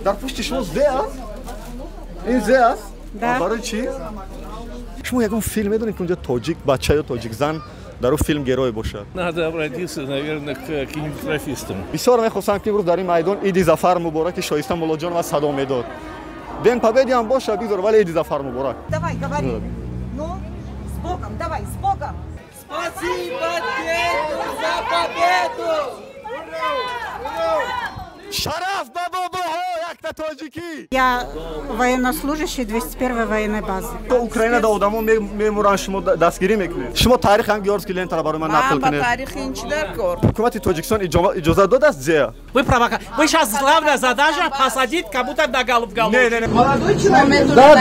Дар пушти шумо зе аст? Ин зе аст? Барои чӣ? Шумо ягон филм медонед, ки унҷа тоҷик бача ё тоҷик зан дар ӯ филм герой бошад? Надо обратиться, наверное, к кинематографистам. Бисёр мехостам, ки имрӯз дар ин майдон «Иди Зафар мубораки» Шоиста Муллоҷонова садо медод. День Победы ҳам боша, бигзор, вале «Иди Зафар муборак». Давай, говори. Ну, с Богом, давай, с Богом. Спасибо деду за победу! Шараф ба бобоҳо, якта тоҷикӣ! Я военнослужащий 201-й военной базы. То Украина да одамо мемуранд, шумо дастгирӣ мекунед. Шумо таърих ҳам георгиевский лентаро барои ман нақл кунед. Таърихи ин чӣ дар кор? Ҳукумати Тоҷикистон иҷозат додааст зея? Вы провока. Вы сейчас, главная задача посадить кому-то на голову. Не, не, не. Молодой человек. Да.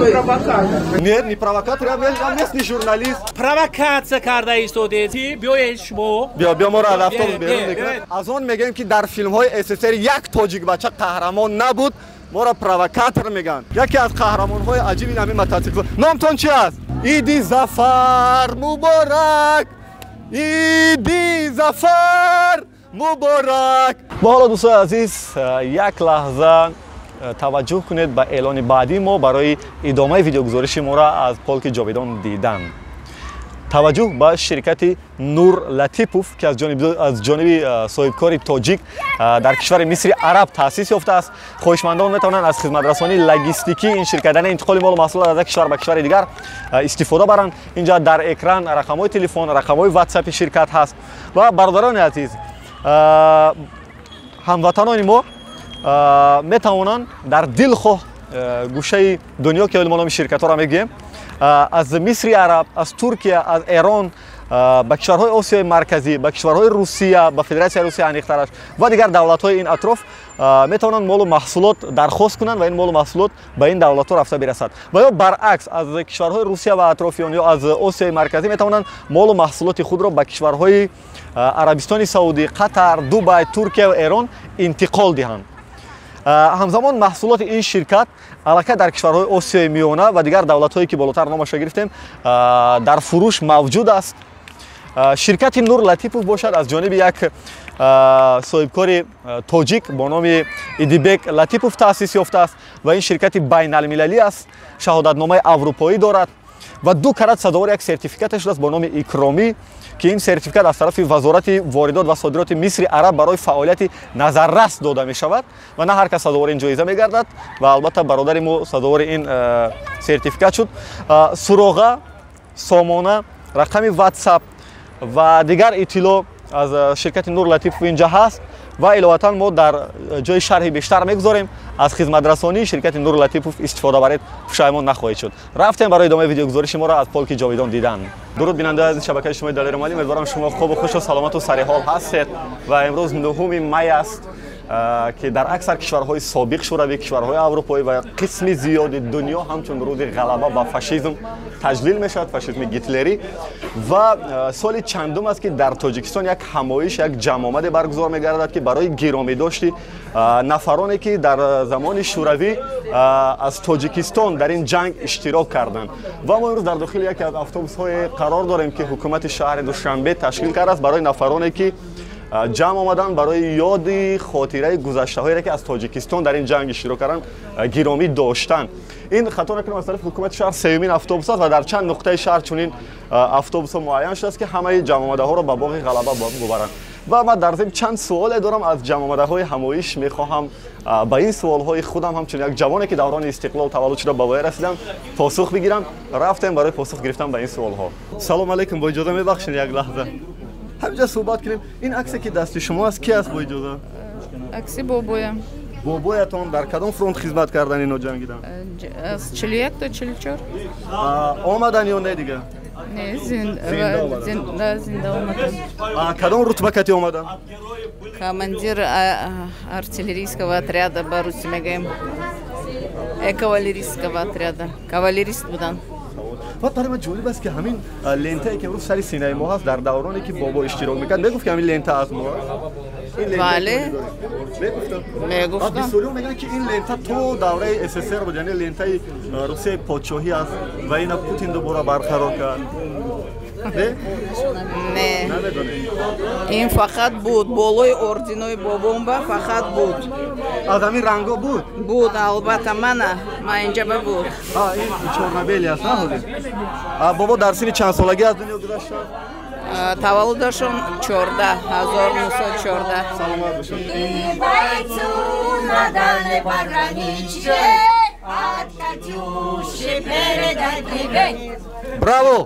Вы провокатор. Нет, не провокатор, я местный журналист. Провокация карда истодед. Биёед шумо. Биё, биё, моро аз автобус берун мекунад. Аз он мегӯем, ки дар филмҳои СССР як тоҷик бача қаҳрамон набуд, моро провокатор мегӯянд. Яке аз қаҳрамонҳои аҷиби ҳамин мотоцикл. Номтон чи аст? «Иди Зафар муборак! Иди Зафар муборак!» Бо ҳоло, дӯстои азиз, як лаҳза таваҷҷӯҳ кунед ба эълони баъдии мо барои идомаи видеогузориши моро аз полки ҷовидон дидан. Таваҷҷӯҳ ба ширкати Нур Латипов, ки аз ҷониби соҳибкори тоҷик дар кишвари Мисри Араб таъсис ёфтааст. Хоҳишмандон метавонанд аз хизматрасонии логистикии ин ширкат, яъне интиқоли молу маҳсулот аз як кишвар ба кишвари дигар, истифода баранд. Инҷа дар экран рақамҳои телефон, рақамҳои ватсапи ширкат ҳаст. Ва бародарони азиз, ҳамватанони мо метавонанд дар дилхоҳ гӯшаи дунё, ки мо номи ширкатҳоро мегӯем, аз Мисри Араб, аз Туркия, аз Эрон, ба кишварҳои Осиёи Марказӣ, ба кишварҳои Русия, ба Федератсияи Русия аниқтараш, ва дигар давлатҳои ин атроф метавонанд молу маҳсулот дархост кунанд ва ин молу маҳсулот ба ин давлатҳо рафта бирасад. Ва ё баръакс, аз кишварҳои Русия ва атрофиён ё аз Осиёи Марказӣ метавонанд молу маҳсулоти худро ба кишварҳои Арабистони Саудӣ, Қатар, Дубай, Туркия ва Эрон интиқол диҳанд. Ҳамзамон маҳсулоти ин ширкат аллакай дар кишварҳои Осиёи Миёна ва дигар давлатҳое, ки болотар номашро гирифтем, дар фурӯш мавҷуд аст. Ширкати Нур Латипов бошад, аз ҷониби як соҳибкори тоҷик бо номи Идибек Латипов таъсис ёфтааст ва ин ширкати байналмилалӣ аст, шаҳодатномаи аврупоӣ дорад ва ду карат сазовори як сертификате шудааст бо номи Икромӣ, ки ин сертификат аз тарафи Вазорати воридот ва содироти Мисри Араб барои фаъолияти назаррас дода мешавад ва на ҳар кас сазовори ин ҷоиза мегардад. Ва албатта бародари мо сазовори ин сертификат шуд. Суроға, сомона, рақами ватсап ва дигар иттилоъ аз ширкати Нур Латипов инҷа ҳаст ва иловатан мо дар ҷои шарҳи бештар мегузорем. Аз хизматрасонии ширкати Нур Латипов истифода баред, пушаймон нахоҳед шуд. Рафтем барои идомаи видеогузориши моро аз полки ҷовидон дидан. Дуруд, бинандаи азизи шабакаи шумои Далер Эмомалӣ. Умедворам, шумо хубу хушу, саломату сариҳол ҳастед. Ва имрӯз 9 май аст, ки дар аксар кишварҳои собиқ Шӯравӣ, кишварҳои аврупоӣ ва қисми зиёди дунё ҳамчун рӯзи ғалаба ба фашизм таҷлил мешавад, фашизми гитлерӣ. Ва соли чандум аст, ки дар Тоҷикистон як ҳамоиш, як ҷамъомаде баргузор мегардад, ки барои гиромидошти нафароне, ки дар замони Шӯравӣ аз Тоҷикистон дар ин ҷанг иштирок карданд. Ва мо имрӯз дар дохили яке аз автобусҳое қарор дорем, ки ҳукумати шаҳри Душанбе ташкил кардааст барои нафароне, ки ҷамъ омаданд барои ёди хотираи гузаштаҳоере, ки аз Тоҷикистон дар ин ҷанг иштирок карданд, гиромӣ доштанд. Ин, хато накунам, аз тарафи ҳукумати шаҳр сеюмин автобус аст ва дар чанд нуқтаи шаҳр чунин автобусҳо муайян шудааст, ки ҳамаи ҷамъомадаҳоро ба боғи Ғалаба бубаранд. Ва ман дар зимн чанд суоле дорам аз ҷамъомадаҳои ҳамоиш. Мехоҳам ба ин суолҳои худам, ҳамчун як ҷавоне, ки даврони истиқлол таваллуд шуда, ба воя расидам, посух бигирам. Рафтем барои посух гирифтан ба ин суолҳо. Салом алейкум, бо иҷоза, мебахшед, як лаҳза ҳаминҷа суҳбат кунем. Ин аксе, ки дасти шумо аст, ки аст, бо иҷоза? Акси бобоям. Бобоятон дар кадом фронт хизмат кардан, ино ҷангидан? Аз 41 то 44. Омадан ё не дига? Не, зинда омадан. Кадом рутба кати омадан? Командир артиллерийского отряда, ба русӣ мегӯем, кавалерийского отряда, кавалерист будан. Баъд барои ман ҷолиб аст, ки ҳамин лентае, ки имрӯз сари синаи мо ҳаст, дар давроне, ки бобо иштирок мекард, мегуфт, ки ҳамин лента аз мо аст? Бале. Мегуфтам. Бисёриҳо мегӯянд, ки ин лента то давраи СССР буд, яъне лентаи Русияи подшоҳӣ аст ва ина Путин дубора барқарор кард. Не, ин фақат буд болои орденои бобомба, фақат буд. Аз ҳамин ранго буд? Буд, албатта, мана, ман инҷа ба буд. Ин чорнабели аст, на ҳозир? Бобо дар синни чанд солагӣ аз дунё гузаштанд? Таваллудашон 1914. Саломат бошед. Бойцу на дальней пограничье от Катюши передать привет. Браво!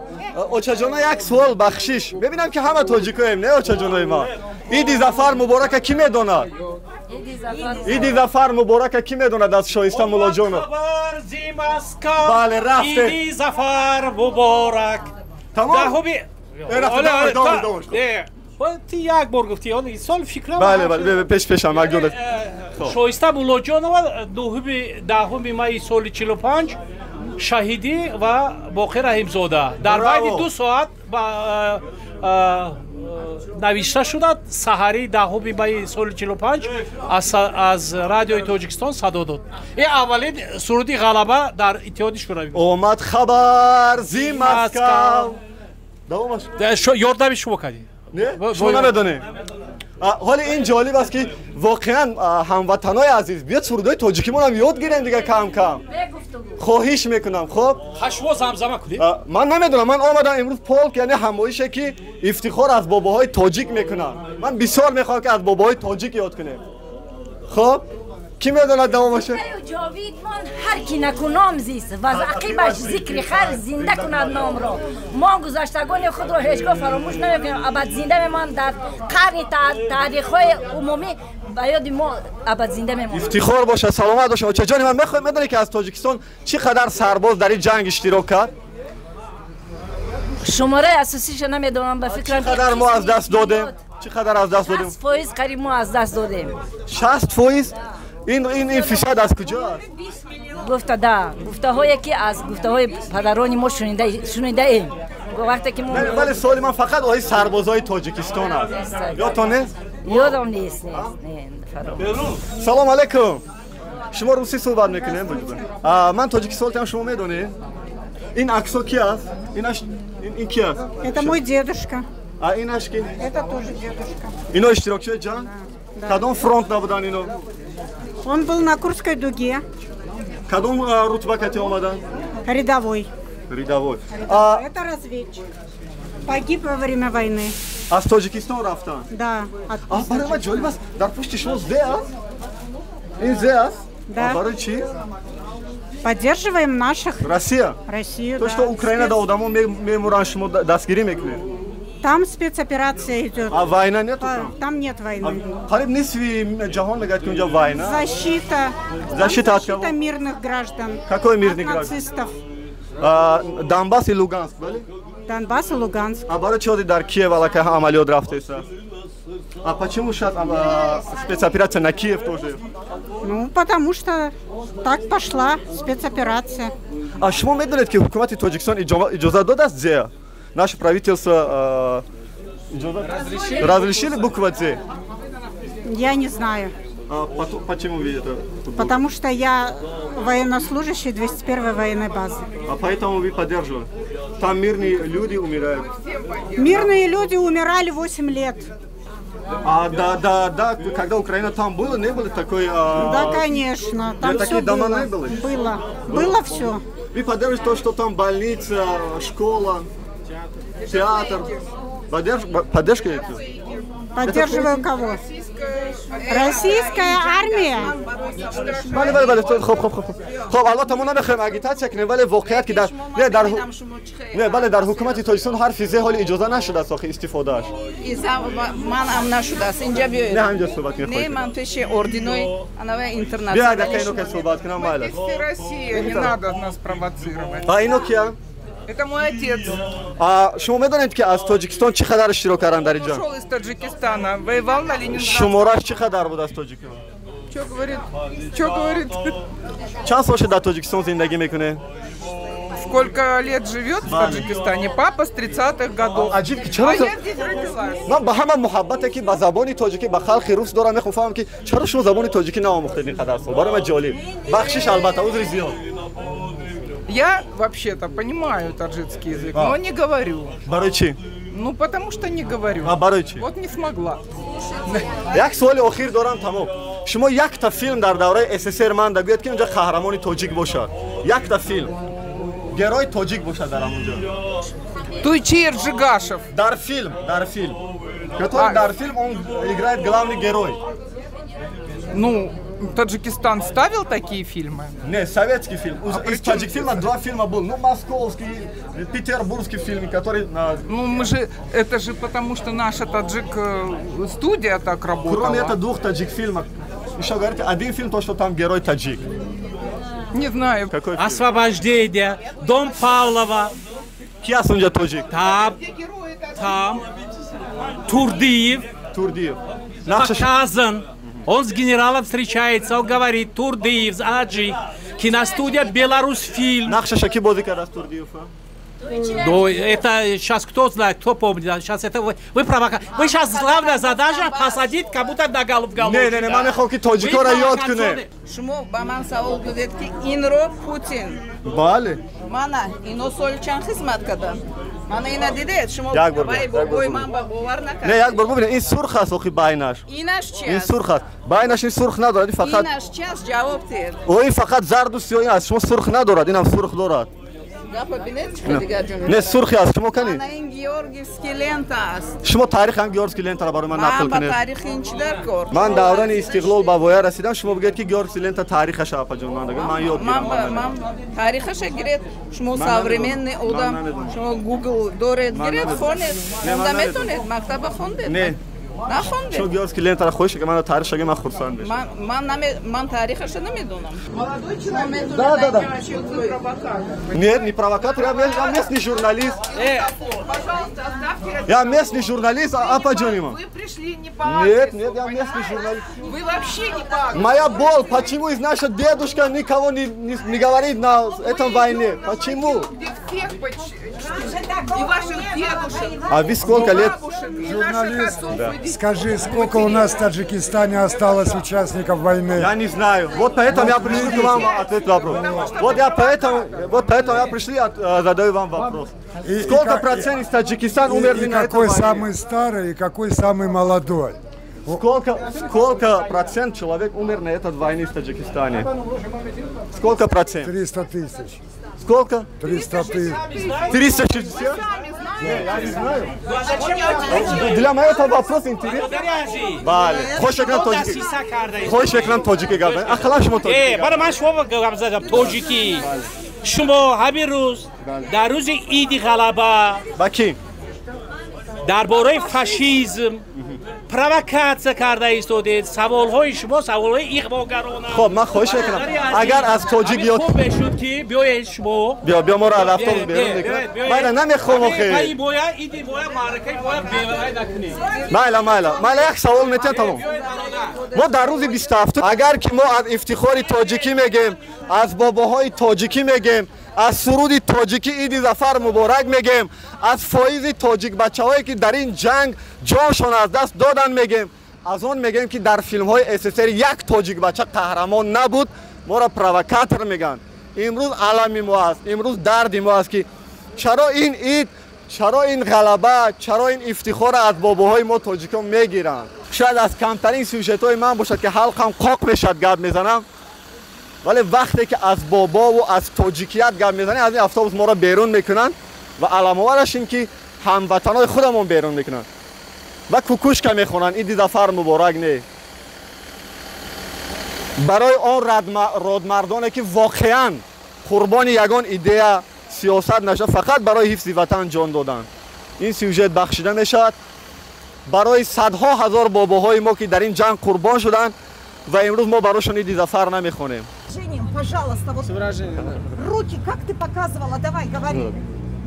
Очаҷона, як суол, бахшиш. Мебинам, ки ҳама тоҷикоем, не, очаҷонои ма? Иди Зафар муборака кӣ медонад? Иди Зафар муборака кӣ медонад аз Шоиста Муллоҷонов? Бале, рафте. Иди Зафар муборак. Тамом. Ти як бор гуфти, он сол фикрам. Бале, бале, пеш пешам, як. Шоиста Муллоҷонова 10 майи соли 45 шаҳидӣ ва Боқир Раҳимзода дар байни 2 соат навишта шуда, саҳари 10 майи соли 45 аз Радиои Тоҷикистон садо дод. Ин аввалин суруди ғалаба дар Иттиҳоди Шӯравӣ. Омад хабар зи Москав. Давомаш. Ёрдами шумо кардед. Не? Шумо намедонед. Ҳоли ин ҷолиб аст, ки воқеан, ҳамватанои азиз, биёд сурудҳои тоҷикимонам ёд гирем дига кам кам. Хоҳиш мекунам, хоб? Шумо замзама кунед. Ман намедонам, ман омадам имрӯз полк, яъне ҳамоише, ки ифтихор аз бобоҳои тоҷик мекунам. Ман бисёр мехоҳам, ки аз бобоҳои тоҷик ёд кунем. Хоб? Кӣ медонад давомаша? Ҷовид мон ҳар ки накуном зист ва аз ақибаш зикри хайр зинда кунад номро. Мо гузаштагони худро ҳеҷ гоҳ фаромӯш намекунем, абад зинда мемонанд дар қарни таърихҳои умумӣ, ба ёди мо абад зинда мемонанд. Ифтихор бошад, саломат бошад. Очаҷони ман, мехоҳем медонед, ки аз Тоҷикистон чӣ қадар сарбоз дар ин ҷанг иштирок кард? Шумораи асосиша намедонам, ба фикрам. Чӣ қадар мо аз даст додем? Чӣ қадар аз даст додем? 60% қариб мо аз даст додем. 60%? Ин фисад аз куҷо аст? Гуфта да, гуфтаҳое, ки аз гуфтаҳои падарони мо шунидаем вақте ки мо. Вале суоли ман фақат ои сарбозои Тоҷикистон аст. Ёдтон нест? Ёдам нест. Салом алейкум. Шумо русӣ суҳбат мекунем? Ман тоҷикӣ суол кардам, шумо медонед? Ин аксо ки аст? Инаш ин ки аст? Это мой дедушка. А инаш ки? Это тоже дедушка. Ино иштирокчиои ҷанг? Кадом фронт набуданд ино? Он был на Курской дуге. Кадом рутба кати омадан? Рядовой. Рядовой. Это разведчик. Погиб во время войны. Аз Тоҷикистон рафтан? Да. Барои ман ҷолиб аст, дар пушти шумо зе аст? Ин зе аст? Да. Барои чӣ? Поддерживаем наших. Россия? Россию, То, да. что Украина да одамо мемуранд, шумо дастгирӣ мекунед? Там спецоперация идет. А война нету там? Там нет войны. Қариб нисфи ҷаҳон мегӯяд, ки унҷа война. Защита. Защита от кого? Защита мирных граждан. Какой мирный от граждан? Нацистов. Донбасс и Луганск, бале? Донбасс и Луганск. А барои чӣ дар Киев аллакай амалиёт рафтеса? А почему сейчас спецоперация на Киев тоже? Ну, потому что так пошла спецоперация. А шумо медонед, ки ҳукумати Тоҷикистон иҷозат додааст зе? Наше правительство разрешили буква З? Я не знаю. А почему вы это? Потому что я военнослужащий 201-й военной базы. А поэтому вы поддерживаете? Там мирные люди умирают. Мирные люди умирали 8 лет. А да, когда Украина там была, не было такой... Да, конечно. Там такие все дома было. Не было? Было. Было все. Вы поддерживаете то, что там больница, школа, театр? Поддержка это? Поддерживаю кого? Российская армия. Бале, бале, бале, хоб, хоб, хоб, хоб. Албатта, мо намехоҳем агитатсия кунем, вале воқеият, ки дар не дар не, бале, дар ҳукумати Тоҷикистон ҳарфи зе ҳоли иҷоза нашудааст охи истифодааш. Ман ам нашудааст. Инҷа биёед. Не, ҳаминҷо суҳбат Не, мехоҳед. Ман пеши ординои анава Биё, интернационали. агар ино ка суҳбат кунам, майлаш. Россия, не надо нас провоцировать. А ино кия? Это мой отец. А шумо медонед, ки аз Тоҷикистон чӣ қадар иштирок карданд дар Он ин ҷанг? ушел из Таджикистана, воевал на Ленинградском. Шумораш чӣ қадар буд аз тоҷикистон? Что говорит? Что говорит? Чанд сол шуд дар Тоҷикистон зиндагӣ мекунед? Сколько лет живет в Таджикистане? Папа с 30-х годов. Аҷиб, ки чаро А я здесь родилась. Ман ба ҳама муҳаббате, ки ба забони тоҷикӣ, ба халқи рус дорам, мехоҳам фаҳмам, ки чаро шумо забони тоҷикӣ наомӯхтед ин қадар сол. Барои ман ҷолиб. Бахшиш, албатта, узри зиёд. Я вообще-то понимаю таджикский язык, А. но не говорю. Барои чӣ? Ну, потому что не говорю. А барои чӣ? Вот не смогла. Як суоли охир дорам, тамом. Шумо якта филм дар давраи СССР ман гӯяд, ки онҷа қаҳрамони тоҷик бошад. Якта филм. Герой тоҷик бошад дар ҳамонҷо. Туйчиев Джигашев. Дар фильм, дар фильм. Который дар фильм он играет главный герой. Ну, Таджикистан ставил такие фильмы? Не, советский фильм. Из таджикфильма два фильма был. Ну, московский, петербургский фильм, который... Ну, мы же... Это же потому, что наша таджик-студия так работала. Кроме этого, двух таджик-фильмов. Еще говорите, один фильм, то, что там герой таджик. Не знаю. Какой фильм? Освобождение, Дом Павлова. Кия тоҷик? Там Турдиев. Турдиев. Показан. Он с генералом встречается, он говорит, Турдиев, Аджи, киностудия Беларусьфильм. Нақшаша ки бозӣ кард Турдиев? Ну, это сейчас кто знает, кто помнит. Сейчас это вы вы сейчас главная задача посадить кому-то на голову. Не, не, не, ман мехоҳам ки тоҷикоро ёд кунем. Шумо ба ман савол додед, ки инро Путин. Бале. Мана, ино соли чанд хизмат карданд? Мана ина дидед, шумо бобои ман ба бовар накардед. Не, як бор бубинед, ин сурх аст охи байнаш. Инаш чи аст? Ин сурх аст. Байнаш ин сурх надорад, ин фақат. Инаш чи аст? Ҷавоб диҳед. О, ин фақат зарду сиёҳ аст, шумо сурх надорад, инам сурх дорад. Не, сурхи аст, шумо кани? Мана ин Георгиевский лента аст. Шумо таърихи ҳам Георгиевский лентаро барои ман нақл кунед. Ман ба таърихи ин чӣ дар кор? Ман даврани истиқлол ба воя расидам, шумо бигӯед ки Георгиевский лента таърихаш апаҷон, ман дагам, ман ёд гирам. Ман таърихаша гиред, шумо современный одам, шумо Google доред, гиред, хонед. Хонда метонед, мактаба хондед? Не. Нахондед? Шумо Георгиевский лентаро хоҳиш ки ман таърихша гирам, ман хурсанд мешавам. Ман таърихаша намедонам. Молодой человек. Да, да, да. Нет, не провокатор, я местный журналист. Пожалуйста, оставьте. Я местный журналист, апаҷонима. Вы пришли не по адресу. Нет, нет, я местный журналист. Вы вообще не по адресу. Моя боль, почему из наша дедушка никого не говорит на этом войне? Почему? Где всех и ваших дедушек. А вы сколько лет? Журналист. Скажи, сколько у нас в Таджикистане осталось участников войны? Я не знаю. Вот поэтому я пришел к вам ответить вопрос. Вот я поэтому я пришли, задаю вам вопрос. И, сколько процентов из Таджикистана умерли на этой войне? Какой самый старый и какой самый молодой? Сколько процент человек умер на этой войне в Таджикистане? Сколько процент? 300 тысяч. Сколько? 300 тысяч. 360? Я не знаю. Для меня это вопрос интересный. Бале. Хош мекунам тоҷикӣ. Хош мекунам тоҷикӣ гап занам. Ақаллан шумо тоҷикӣ. Бара ман шумо гап задам тоҷикӣ. Шумо ҳамин рӯз дар рӯзи иди ғалаба ба кӣ? Дар бораи фашизм провокатсия карда истодед. Саволҳои шумо саволҳои иғвогаронанд. Хоб, ман хоҳиш мекунам, агар аз тоҷик ёд хуб мешуд ки биёед шумо биё моро аз автобус берун мекунад. Майла, намехоҳам охе. Иди боя маъракаи боя бевай накунед. Майла, майла, майла, як савол метиҳам, тамом. Мо дар рӯзи 27 агар ки мо аз ифтихори тоҷикӣ мегем, аз бобоҳои тоҷикӣ мегем, аз суруди тоҷикӣ иди зафар муборак мегем, аз фоизи тоҷикбачаҳое ки дар ин ҷанг ҷоншон аз даст додан мегем, аз он мегем ки дар филмҳои СССР як тоҷикбача қаҳрамон набуд, моро провокатор мегӯянд. Имрӯз алами мо аст, имрӯз дарди мо аст ки чаро ин ид, чаро ин ғалаба, чаро ин ифтихорро аз бобоҳои мо тоҷикон мегиранд. Шояд аз камтарин сюжетҳои ман бошад ки ҳалқам қоқ мешавад гап мезанам, вале вақте ки аз бобову аз тоҷикият гап мезанем, аз ин автобус моро берун мекунанд ва аламовараш ин ки ҳамватанҳои худамон берун мекунанд ва кукушка мехонанд, иди зафар муборак. Не, барои он родмардоне ки воқеан қурбони ягон идея сиёсат нашуда, фақат барои ҳифзи ватан ҷон доданд, ин сюжет бахшида мешавад барои садҳо ҳазор бобоҳои мо ки дар ин ҷанг қурбон шуданд ва имрӯз мо барошон иди зафар намехонем. Пожалуйста, вот руки, как ты показывала, давай, говори.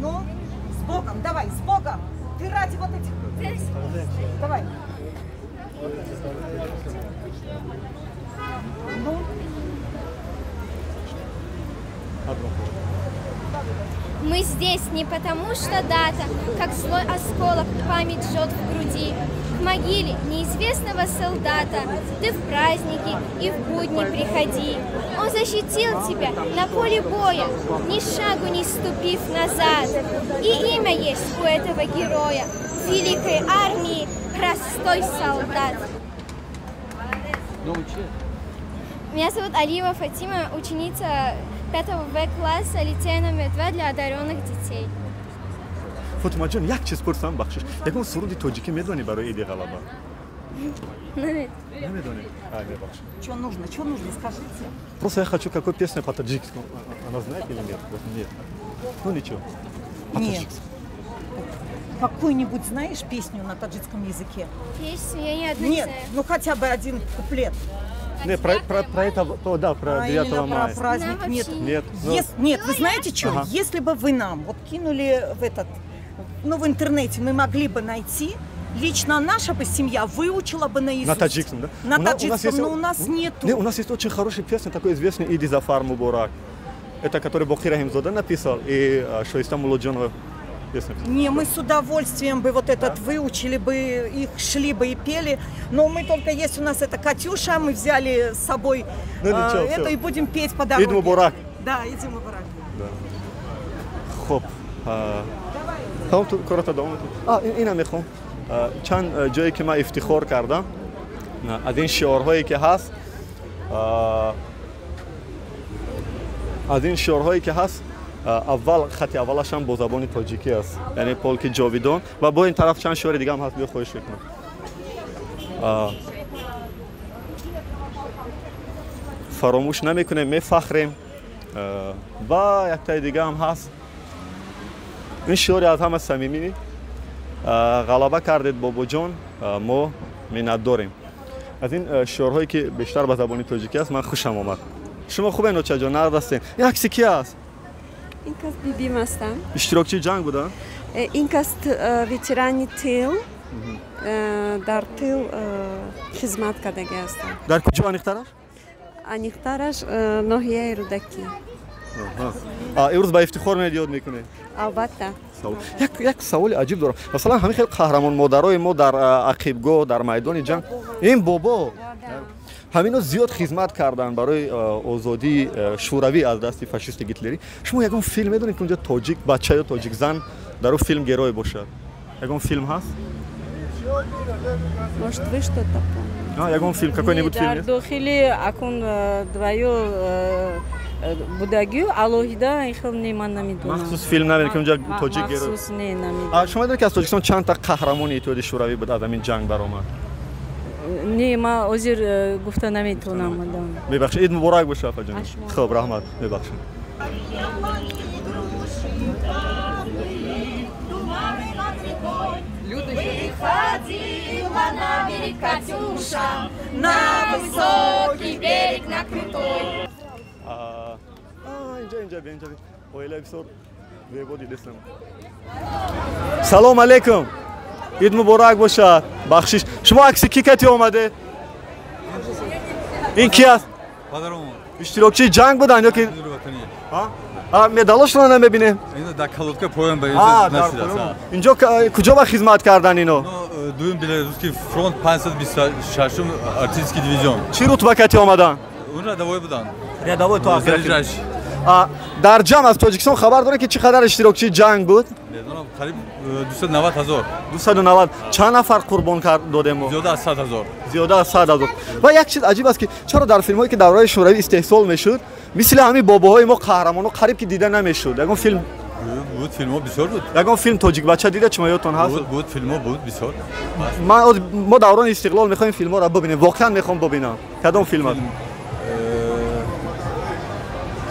Ну, с Богом, давай, с Богом. Ты ради вот этих... Давай. Ну. Мы здесь не потому, что дата, как злой осколок память жжет в груди. К могиле неизвестного солдата ты в праздники и в будни приходи. Он защитил тебя на поле боя, ни шагу не ступив назад. И имя есть у этого героя в великой армии простой солдат. Меня зовут Алиева Фатима, ученица 5 В класса лицея номер 2 для одаренных детей. Фотимаҷон, як чиз пурсам, бахшиш. Ягон суруди тоҷикӣ медонӣ барои Иди Ғалаба? Намедонӣ? Ай, мебахшид. Что нужно? Что нужно, скажите. Просто я хочу какую песню по таджикскому. Она знает или нет? Нет. Ну ничего. Нет. Какую-нибудь знаешь песню на таджикском языке? Песню я ни одну не знаю. Нет, ну хотя бы один куплет. Не, про это, да, про 9 мая. Про праздник нет. Нет. Нет, вы знаете что? Ага. Если бы вы нам вот кинули в этот, ну в интернете, мы могли бы найти, лично наша бы семья выучила бы наизусть. На таджикском, да? На таджикском, но у нас нету. Не, у нас есть очень хорошая песня, такой известный «Иди Зафар Муборак». Это который Бохир Рахимзода написал, и Шоиста Мулоджонова. Не, мы с удовольствием бы вот этот выучили бы, их шли бы и пели. Но мы только есть у нас это Катюша, мы взяли с собой, ну, ничего, это всё. И будем петь по дороге. Ид Муборак. Да, Иди Муборак. Да. Хоп. Корото давом. Ина мехом. Чанд ҷое ки ман ифтихор кардам аз ин шиорҳое ки ҳаст, аз ин шиорҳое ки ҳаст, аввал хати аввалаш ҳам бо забони тоҷикӣ аст, яъне полки ҷовидон, ва бо ин тараф чанд шиори дига ҳам ҳаст, биё хоҳиш мекунам. Фаромӯш намекунем, мефахрем. Ва яктаи дига ҳам ҳаст. Ин шиори аз ҳама самимӣ. Ғалаба кардед, бобоҷон, мо миннатдорем. Аз ин шиорҳое ки бештар ба забони тоҷикӣ аст, ман хушам омад. Шумо хубе, ночаҷон, нағз ҳастем. Ин акси ки аст? Ин кас бибим ҳастам. Иштирокчии ҷанг буда? Ин кас ветерани тил, дар тил хизмат кардагӣ ҳастам. Дар куҷо аниқтараш? Аниқтараш ноҳияи Рӯдакӣ. Имрӯз ба ифтихор меояд, ёд мекунед? Албатта. Як саволи аҷиб дорам. Масалан, ҳамин хел қаҳрамон модарои мо дар ақибгоҳ, дар майдони ҷанг, ин бобо ҳамино зиёд хизмат карданд барои озодии шӯравӣ аз дасти фашисти гитлерӣ. Шумо ягон филм медонед ки унҷо тоҷик бача ё тоҷик зан дар ӯ филм герой бошад? Ягон филм ҳаст? Может, вы что-то помните? Ягон филм, какой-нибудь фильм? Дар дохили акун двоё будагию алоҳида ин хел не, ман намедонам. Махсус филм намедонед ки унҷо тоҷик герой? Махсус не, намедонам. Шумо медонед ки аз Тоҷикистон чанд та қаҳрамони Иттиҳоди Шӯравӣ буд аз ҳамин ҷанг баромад? Не, ман ҳозир гуфта наметавонам. Мебахшед, Ид муборак боша, апаҷон. Хуб, раҳмат, мебахшед. Выходила на берег Катюша, на высокий берег, на крутой. Инҷа, инҷа, инҷа. Оила бисёр зебо дидестам. Салом алейкум. Ид муборак бошад. Бахшиш. Шумо акси ки кати омадед? Ин ки аст? Падарам. Иштирокчии ҷанг буданд ё ки? Ҳа? Медалошро намебинем. Ино дар колодка поён ба инҷо насидааст. Инҷо куҷо ба хизмат кардан ино? Дуюм Белорусский фронт, 526-ум артиллерийский дивизион. Чӣ рутба кати омаданд? Он рядовой буданд. Рядовой то охир. Дар ҷамъ аз Тоҷикистон хабар доред ки чӣ қадар иштирокчии ҷанг буд? Медонам, қариб 290 ҳазор. 290. Чанд нафар қурбон кард додем мо? Зиёда аз 100 ҳазор. Зиёда аз 100 ҳазор. Ва як чиз аҷиб аст ки чаро дар филмҳое ки дар давраи шӯравӣ истеҳсол мешуд, мисли ҳамин бобоҳои мо қаҳрамонҳо қариб ки дида намешуд. Ягон филм буд, филмҳо бисёр буд. Ягон филм тоҷик бача дида чумо ёдтон ҳаст? Буд, буд, филмҳо буд бисёр. Мо даврони истиқлол мехоҳем филмҳоро бибинем. Воқеан мехоҳам бибинам. Кадом филм аст?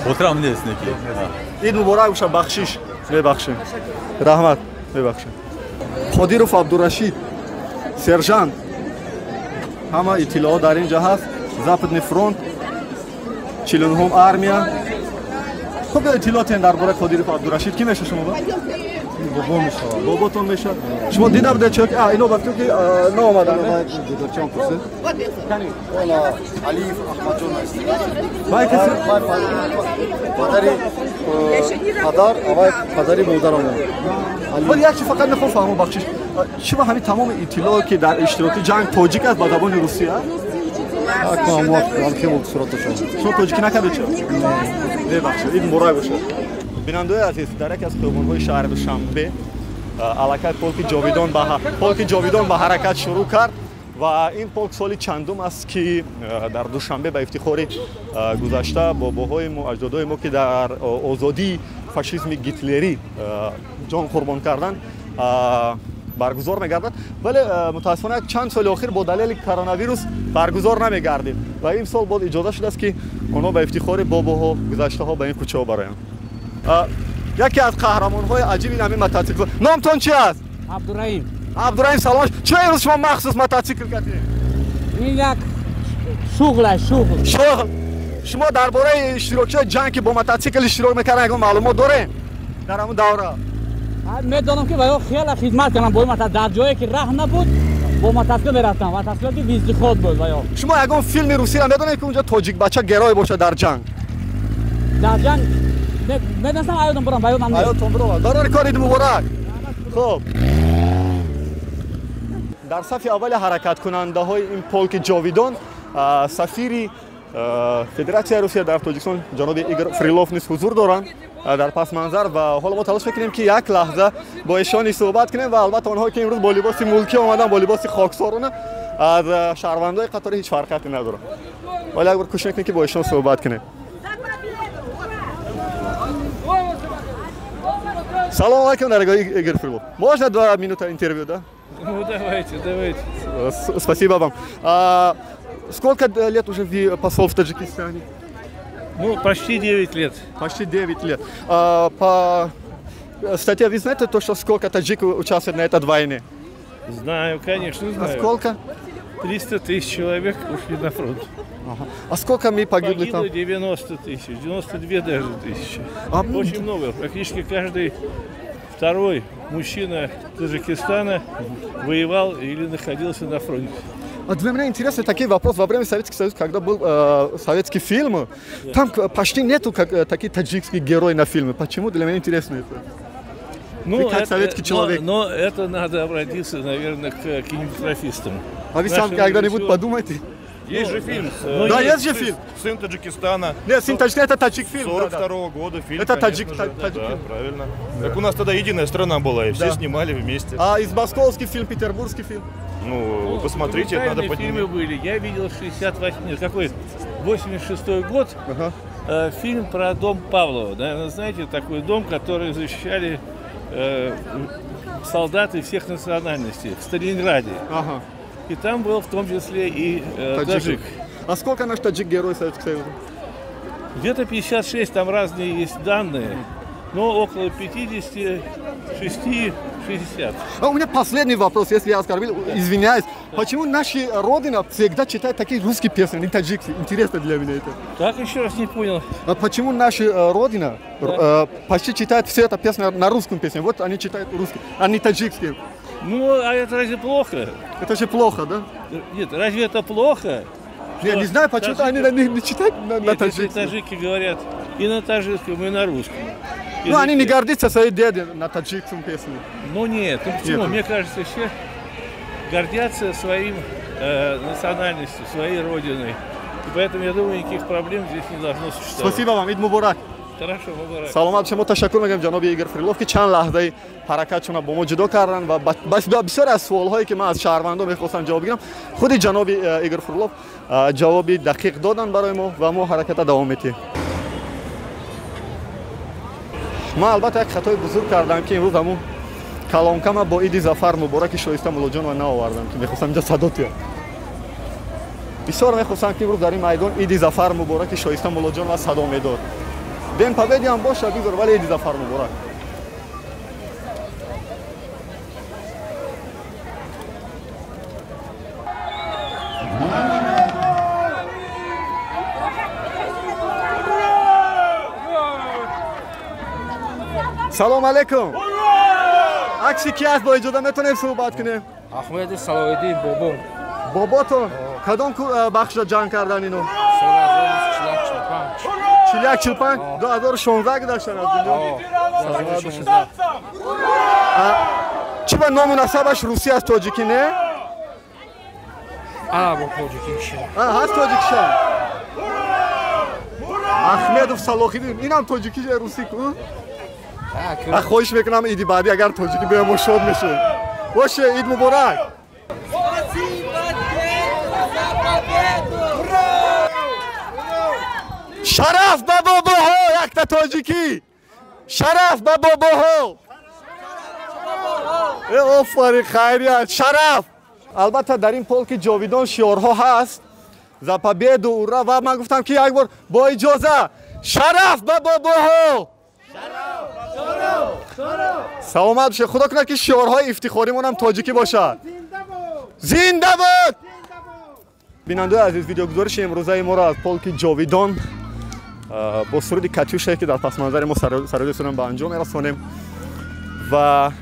Хотирам нест неки. Ид муборак боша, бахшиш. Мебахшем. Раҳмат, мебахшем. Қодиров Абдурашид, сержант. Ҳама иттилоот дар ин ҷо ҳаст. Западный фронт, 49-ум армия. Хуб, иттилоотен дар бораи Қодиров Абдурашид ки меша шумо? Бобо мешавад. Боботон мешавад. Шумо дида будед чо ино ба фикр ки наомаданд? Додарчам пурсид. Она Алиев Аҳмадҷон аст. Вай каси падари падар, авай падари модарам. Вале як чи фақат мехоҳам фаҳмам, бахшиш. Чӣ ба ҳамин тамоми иттилоъ ки дар иштироки ҷанг тоҷик аст ба забони русӣ аст? Шумо тоҷикӣ накардед чо? Мебахшед, ид муборак бошад. Бинандаои азиз, дар яке аз хиёбонҳои шаҳри Душанбе аллакай полки ҷовидон ба ҳаракат шурӯъ кард Ва ин полк соли чандум аст, ки дар Душанбе ба ифтихори гузашта бобоҳои мо, аҷдодои мо, ки дар озодии фашизми гитлерӣ ҷон қурбон карданд, баргузор мегардад. Вале мутаассифона чанд соли охир бо далели коронавирус баргузор намегардид ва имсол боз иҷоза шудааст, ки онҳо ба ифтихори бобоҳо, гузаштаҳо ба ин кӯчаҳо бароянд. Яке аз қаҳрамонҳои аҷиби ҳамин мототсикл. Номтон чи аст? Абдураим. Абдураим, салом. Чаро имрӯз шумо махсус мототсикл кардед? Ин як шуғл аст, шуғл. Шуғл. Шумо дар бораи иштирокчиҳои ҷанг, ки бо мототсикл иштирок мекарданд, ягон маълумот дорем дар ҳамун давра? Медонам, ки ваё хеле хизмат карданд бо мототсикл. Дар ҷое ки раҳ набуд, бо мототсикл мерафтанд. Мототсикли вездеход буд ваё. Шумо ягон филми русиро медонед, ки унҷо тоҷикбача герой бошад дар ҷанг? Дар ҷанг медонистам, аёдам бурам, ба ёдам нест. Аёдтон бурам. Барори кор, Ид муборак. Хуб, дар сафи аввали ҳаракаткунандаҳои ин полки ҷовидон сафири Федератсияи Русия дар Тоҷикистон ҷаноби Игор Фрилов низ ҳузур доранд дар пасманзар. Ва ҳоло мо талош мекунем, ки як лаҳза бо эшони суҳбат кунем. Ва албатта онҳое, ки имрӯз бо либоси мулкӣ омаданд, бо либоси хоксорона, аз шаҳрвандои қаторӣ ҳеҷ фарқияте надоранд, вале як бор кӯшиш мекунем, ки бо эшон суҳбат кунем. Салом алейкум, дорогой Игорь Фрилов. Можно 2 минуты интервью, да? Ну, давайте, давайте. Спасибо вам. Сколько лет уже вы посол в Таджикистане? Ну, почти 9 лет. Почти 9 лет. По статье вы знаете то, что сколько таджиков участвует на этой войне? Знаю, конечно, знаю. А сколько? 300 тысяч человек ушли на фронт. Ага. А сколько мы погибли Погибло там? 90 тысяч, 92 даже тысячи. А... Очень много. Практически каждый второй мужчина Таджикистана воевал или находился на фронте. А для меня интересный такой вопрос. Во время Советского Союза, когда был советский фильм, там почти нету как таких таджикских героев на фильме. Почему? Для меня интересно это. Ну, Вы как это, советский человек. Но это надо обратиться, наверное, к кинематографистам. А вы сам Нашим когда-нибудь режиссерам. подумайте? Есть же фильм. Да, есть же фильм. «Сын Таджикистана». Нет, «Сын Таджикистана» — это таджик фильм. 42 года фильм. Это конечно же. таджик Да, фильм. правильно. Так у нас тогда единая страна была, и все снимали вместе. А из московский фильм, петербургский фильм? Ну, посмотрите, это надо Документальные поднимать. фильмы были. Я видел 68, нет, какой, 86 год, фильм про дом Павлова. Наверное, знаете, такой дом, который защищали солдаты всех национальностей в Сталинграде. И там был в том числе и таджик. А сколько наш таджик герой Советского Союза? Где-то 56, там разные есть данные, но около 56, 60. А у меня последний вопрос, если я оскорбил, извиняюсь. Почему наши родина всегда читают такие русские песни, не таджикские? Интересно для меня это. Так, еще раз не понял. А почему наша родина почти читает все это песни на русском песне? Вот они читают русский, а не таджикские. Ну, а это разве плохо? Это же плохо, да? Нет, разве это плохо? Я не знаю, почему-то они не читают на Нет, если таджикском. Таджики говорят и на таджикском, и на русском. Ну, они не гордятся своей деди на таджикском песне. Ну нет, ну почему? Нет. Мне кажется, все гордятся своим национальностью, своей родиной. И поэтому, я думаю, никаких проблем здесь не должно существовать. Спасибо вам, Ид Муборак. Хорошо, Муборак. Саломат. Шумо ташаккур мегӯям ҷаноби Игор Фрилов, ки чанд лаҳзаи ҳаракатшона бо мо ҷудо карданд ва бисёре аз суолҳое, ки ман аз шаҳрвандон мехостам ҷавоб гирам, худи ҷаноби Игор Фрилов ҷавоби дақиқ доданд барои мо ва мо ҳараката давом медиҳем. Ман албатта як хатои бузург кардам, ки имрӯз ҳамун калонкама бо Иди Зафар мубораки Шоиста Муллоҷонова наовардам, ки мехостам инҷа садо диҳам. Бисёр мехостам, ки имрӯз дар ин майдон Иди Зафар мубораки Шоиста Муллоҷонова садо медод. День Победы ҳам боша, бигзор, вале Иди Зафар муборак. Салом алейкум. Акси ки аст, бо иҷоза метавонем суҳбат кунем? Ахмеди Салоҳиддин, бобом. Боботон кадом бахшда ҷанг кардан ино? 41, 45, 2016 гузаштан аз дунё. Чӣ ба ному насабаш русӣ аст, тоҷикӣ не? Бо тоҷикӣ. Ҳаст тоҷикиша. Ахмедов Салоҳиддин, инам тоҷикӣ русӣ ку? Хоҳиш мекунам, иди баъдӣ агар тоҷикӣ биём, мо шод мешавем. Боше, Ид муборак. Спасибо. Шараф ба бобоҳо, якта тоҷикӣ. Шараф ба бобоҳо. Офарин, хайрият, шараф. Албатта дар ин полки ҷовидон шиорҳо ҳаст. За победу, ура. Ва ман гуфтам ки як бор бо иҷоза шараф ба бобоҳо. Саломат бошед. Худо кунад ки шиорҳои ифтихоримонам тоҷикӣ бошад. Зинда бод! Бинандаои азиз, видеогузориши имрӯзаи моро аз полки ҷовидон бо суруди Катюшае ки дар пасманзари мо сароида истодам ба анҷом мерасонем. Ва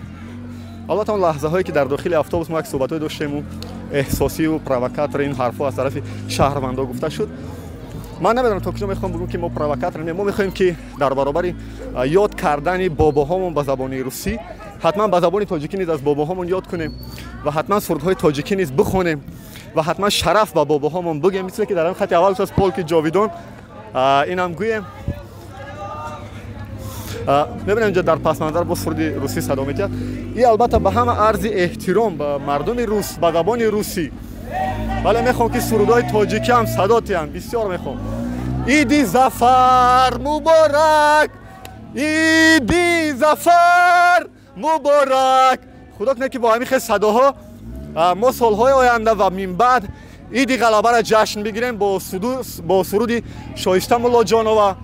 албатта он лаҳзаҳое ки дар дохили автобус мо як суҳбатҳое доштему эҳсосиву провокатор ин ҳарфҳо аз тарафи шаҳрвандо гуфта шуд. Ман намедонам то куҷо мехоҳам бигӯм ки мо провокатор не. Мо мехоҳем ки дар баробари ёд кардани бобоҳомон ба забони русӣ ҳатман ба забони тоҷикӣ низ аз бобоҳомон ёд кунем ва ҳатман сурудҳои тоҷикӣ низ бихонем ва ҳатман шараф ба бобоҳомон бигӯем, мисле ки дар ҳамин хати аввал аз полки ҷовидон инам гӯем. Мебинем инҷо дар пасманзар бо суруди русӣ садо медиҳад. И албатта ба ҳама арзи эҳтиром ба мардуми рус, ба забони русӣ, вале мехоҳам ки сурудҳои тоҷикӣ ҳам садо диҳанд. Бисёр мехоҳам. Иди Зафар муборак, иди Зафар муборак. Худо кунад ки бо ҳамин хел садоҳо мо солҳои оянда ва минбаъд иди ғалабаро ҷашн бигирем бо суруди Шоиста Муллоҷонова,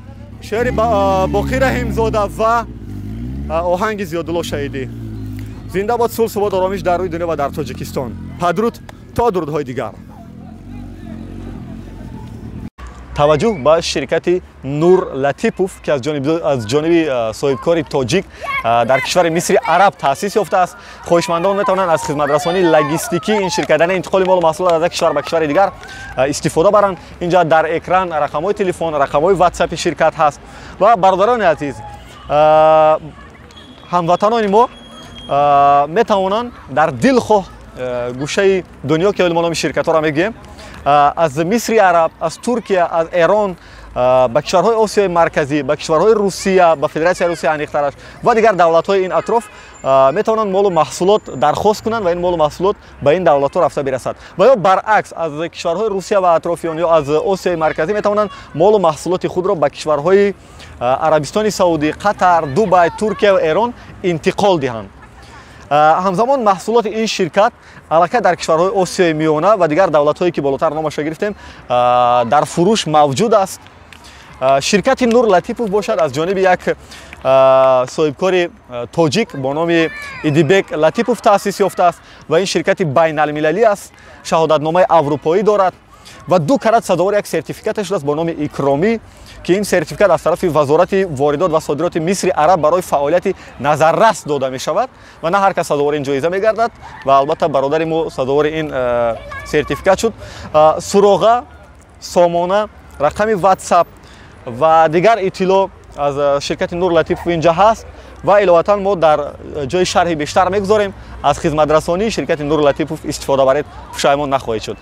шеъри Боқӣ Раҳимзода ва оҳанги Зиёдулло Шаҳидӣ. Зинда бод сулҳ, субот, оромиш дар рӯи дунё ва дар Тоҷикистон. Падруд то дурудҳои дигар. Таваҷҷӯҳ ба ширкати Нур Латипов, ки аз ҷониби соҳибкори тоҷик дар кишвари Мисри Араб таъсис ёфтааст. Хоҳишмандон метавонанд аз хизматрасонии логистикии ин ширкат, яъне интиқоли молу маҳсулот аз як кишвар ба кишвари дигар истифода баранд. Инҷа дар экран рақамҳои телефон, рақамҳои ватсапи ширкат ҳаст. Ва бародарони азиз, ҳамватанони мо метавонанд дар дилхоҳ гӯшаи дунё, ки мо номи ширкатҳоро мегӯем, аз Мисри Араб, аз Туркия, аз Эрон, ба кишварҳои Осиёи Марказӣ, ба кишварҳои Русия, ба Федератсияи Русия аниқтараш ва дигар давлатҳои ин атроф метавонанд молу маҳсулот дархост кунанд ва ин молу маҳсулот ба ин давлатҳо рафта бирасад. Ва ё баръакс, аз кишварҳои Русия ва атрофиён ё аз Осиёи Марказӣ метавонанд молу маҳсулоти худро ба кишварҳои Арабистони Саудӣ, Қатар, Дубай, Туркия ва Эрон интиқол диҳанд. Ҳамзамон маҳсулоти ин ширкат аллакай дар кишварҳои Осиёи Миёна ва дигар давлатҳое ки болотар номашро гирифтем дар фурӯш мавҷуд аст. Ширкати Нур Латипов бошад аз ҷониби як соҳибкори тоҷик бо номи Идибек Латипов таъсис ёфтааст ва ин ширкати байналмилалӣ аст, шаҳодатномаи аврупоӣ дорад ва ду карат сазовори як сертификате шудааст бо номи Икромӣ, ки ин сертификат аз тарафи Вазорати воридот ва содироти Мисри Араб барои фаъолияти назаррас дода мешавад ва на ҳар кас сазовори ин ҷоиза мегардад ва албатта бародари мо сазовори ин сертификат шуд. Суроға, сомона, рақами ватсап ва дигар иттилоъ аз ширкати Нур Латипов инҷа ҳаст ва иловатан мо дар ҷои шарҳи бештар мегузорем. Аз хизматрасонии ширкати Нур Латипов истифода баред, пушаймон нахоҳед шуд.